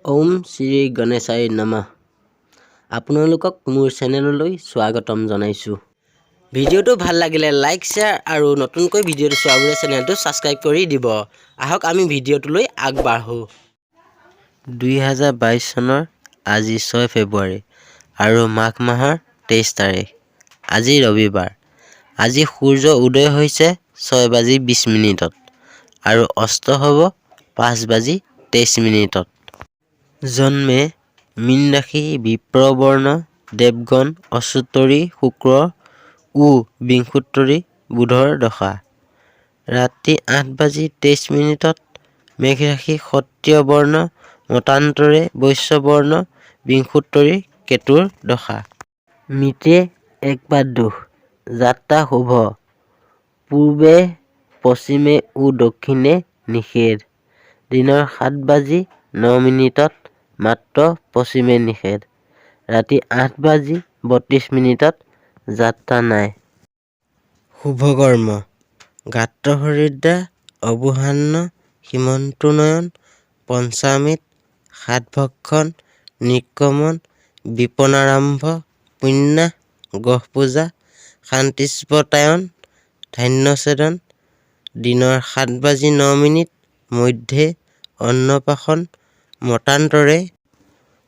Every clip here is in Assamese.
ওম শ্ৰী গণেশায় নমঃ। আপোনালোকক মোৰ চেনেললৈ স্বাগতম জনাইছোঁ। ভিডিঅ'টো ভাল লাগিলে লাইক, শ্বেয়াৰ আৰু নতুনকৈ ভিডিঅ'টো চোৱাবোৰে চেনেলটো ছাবস্ক্ৰাইব কৰি দিব। আহক, আমি ভিডিঅ'টোলৈ আগবাঢ়োঁ। 2022 চনৰ আজি 6 ফেব্ৰুৱাৰী আৰু মাঘ মাহৰ 23 তাৰিখ। আজি ৰবিবাৰ। আজি সূৰ্য উদয় হৈছে 6 বাজি 20 মিনিটত আৰু অস্ত হ'ব 5 বাজি 23 মিনিটত। জন্মে মীন ৰাশি, বিপ্ৰবৰ্ণ, দেৱগণ, অষ্টোত্তৰী শুক্ৰ ও বিংশোত্তৰী বুধৰ দশা। ৰাতি 8 বাজি 23 মিনিটত মেঘ ৰাশি, ক্ষত্ৰিয় বৰ্ণ, মতান্তৰে বৈশ্য বৰ্ণ, বিংশোত্তৰী কেতুৰ দশা। মৃতে একপাদ দোষ। যাত্ৰা শুভ। পূবে, পশ্চিমে ও দক্ষিণে নিষেধ। দিনৰ 7 বাজি 9 মিনিটত মাত্ৰ পশ্চিমে নিষেধ। ৰাতি 8 বাজি 32 মিনিটত যাত্ৰা নাই। শুভ কৰ্ম: গাত্ৰ হৰিদ্ৰা, অবুহান্ন, সীমন্তোন্নয়ন, পঞ্চামৃত, সাতভক্ষণ, নিষ্ক্ৰমণ, বিপণাৰম্ভ, পুণ্যাহ, গ্ৰহপূজা, শান্তিস্বস্ত্যায়ন, ধান্যছেদন। দিনৰ 7 বাজি 9 মিনিট মধ্যে অন্নপ্ৰাশন, মতান্তৰে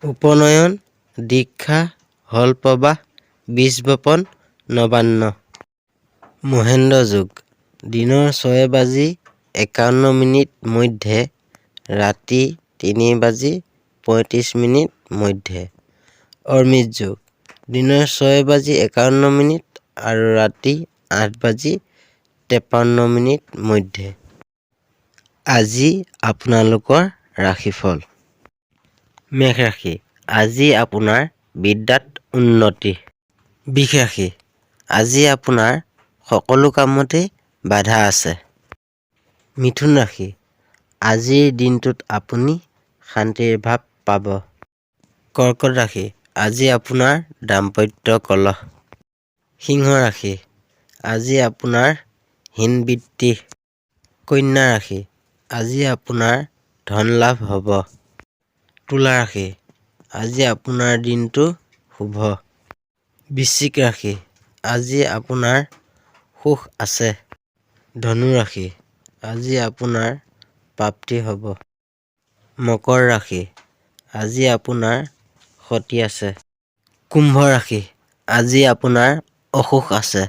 উপনয়ন, দীক্ষা, হলপ্ৰৱাহ, বীজ বপন, নবান্ন। মহেন্দ্ৰ যোগ: দিনৰ 6 বাজি 51 মিনিট মধ্যে, ৰাতি 3 বাজি 35 মিনিট মধ্যে। অমৃত যোগ: দিনৰ 6 বাজি 51 মিনিট আৰু ৰাতি 8 বাজি 53 মিনিট মধ্যে। আজি আপোনালোকৰ ৰাশিফল। মেষ ৰাশি: আজি আপোনাৰ বিদ্যাত উন্নতি। বৃষ ৰাশি: আজি আপোনাৰ সকলো কামতে বাধা আছে। মিথুন ৰাশি: আজিৰ দিনটোত আপুনি শান্তিৰ ভাৱ পাব। কৰ্কট ৰাশি: আজি আপোনাৰ দাম্পত্য কলহ। সিংহ ৰাশি: আজি আপোনাৰ হীনবৃত্তি। কন্যা ৰাশি: আজি আপোনাৰ ধন লাভ হ'ব। তুলা ৰাশি: আজি আপোনাৰ দিনটো শুভ। বৃশ্চিক ৰাশি: আজি আপোনাৰ সুখ আছে। ধনু ৰাশি: আজি আপোনাৰ প্ৰাপ্তি হ'ব। মকৰ ৰাশি: আজি আপোনাৰ ক্ষতি আছে। কুম্ভ ৰাশি: আজি আপোনাৰ অসুখ আছে।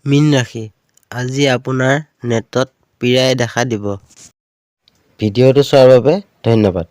মীন ৰাশি: আজি আপোনাৰ নেত্ৰত পীড়াই দেখা দিব। ভিডিঅ'টো চোৱাৰ বাবে ধন্যবাদ।